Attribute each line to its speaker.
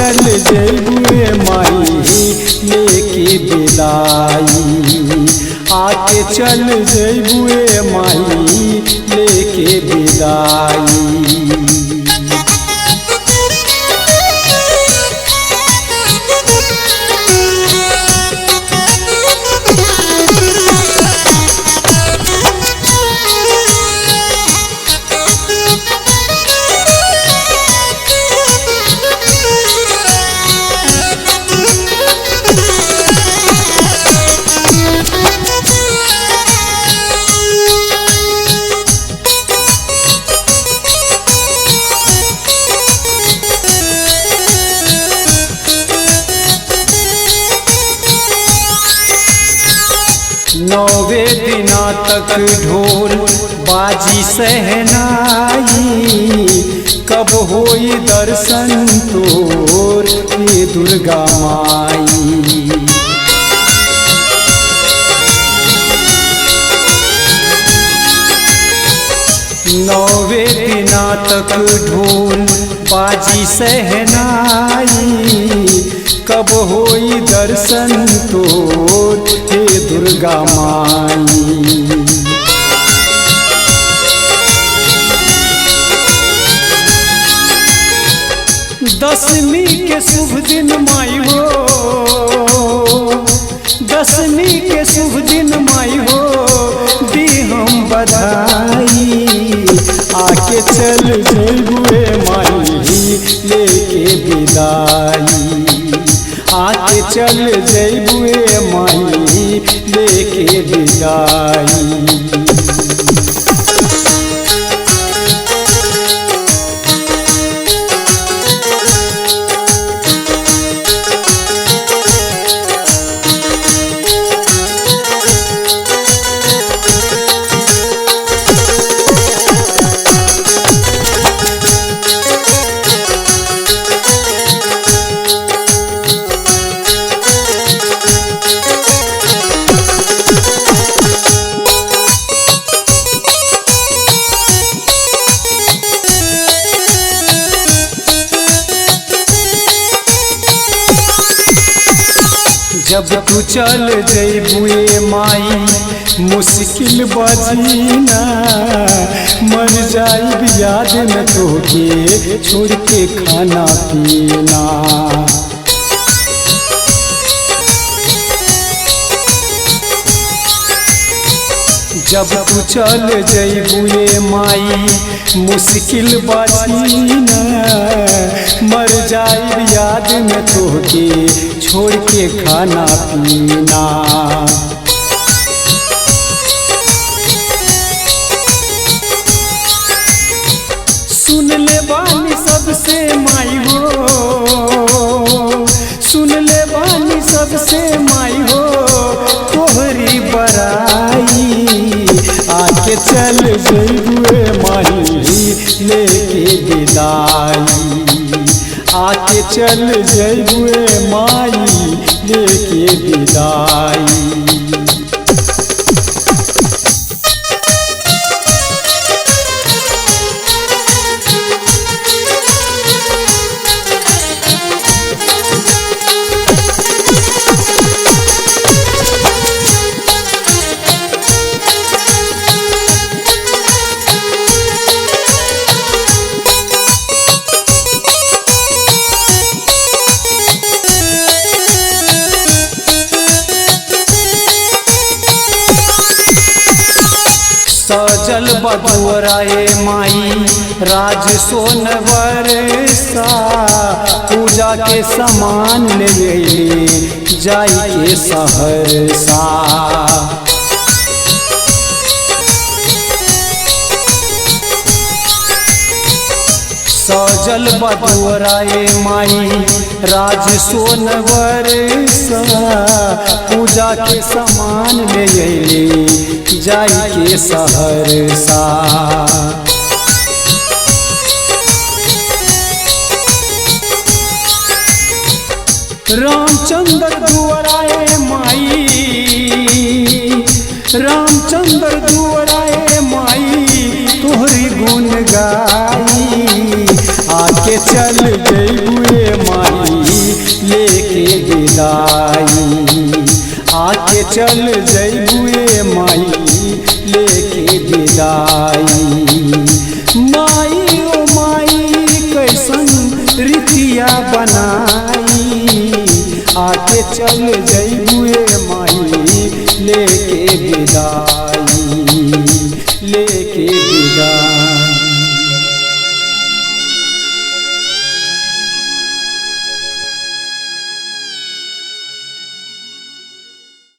Speaker 1: चल जइबुए माई लेके विदाई, आके चल जइबुए माई लेके विदाई। नौवे दिना तक ढोल बाजी सहनाई, कब होई दर्शन तोर ये दुर्गा माई। नौवे दिना तक ढोल बाजी सहनाई, कब होई दर्शन तोर हे दुर्गा माई। दशमी के शुभ दिन माई हो, दशमी के शुभ दिन माई हो, दी हम बधाई। आके चल जइबुए माई लेके विदाई, आके चल जइबुए माई लेके विदाई। जब तू चल जइबुए माई मुश्किल बजीना, मर जाइब याद में तोके छोड़ के खाना पीना। जब तू चल जइबुए माई मुश्किल बजीना, मर जाइब याद में तोके छोड़ के खाना पीना। सुन ले बानी सबसे माई हो, सुन ले बानी सबसे माई हो, तोहरी बड़ाई। आके चल जइबुए माई लेके विदाई, आके चल जइबुए माई लेके विदाई। सजल बदुअराए माई राज सोन बरसा, पूजा के सामान ले जाई के सहरसा। सजल बदुअराए माई राज सोन बरसा, पूजा के सामान ले जाई के सहरसा। रामचंद्र दुआराए माई, रामचंद्र दुआराए माई, तोहरी गुण गाई। आके चल जइबुए माई चल।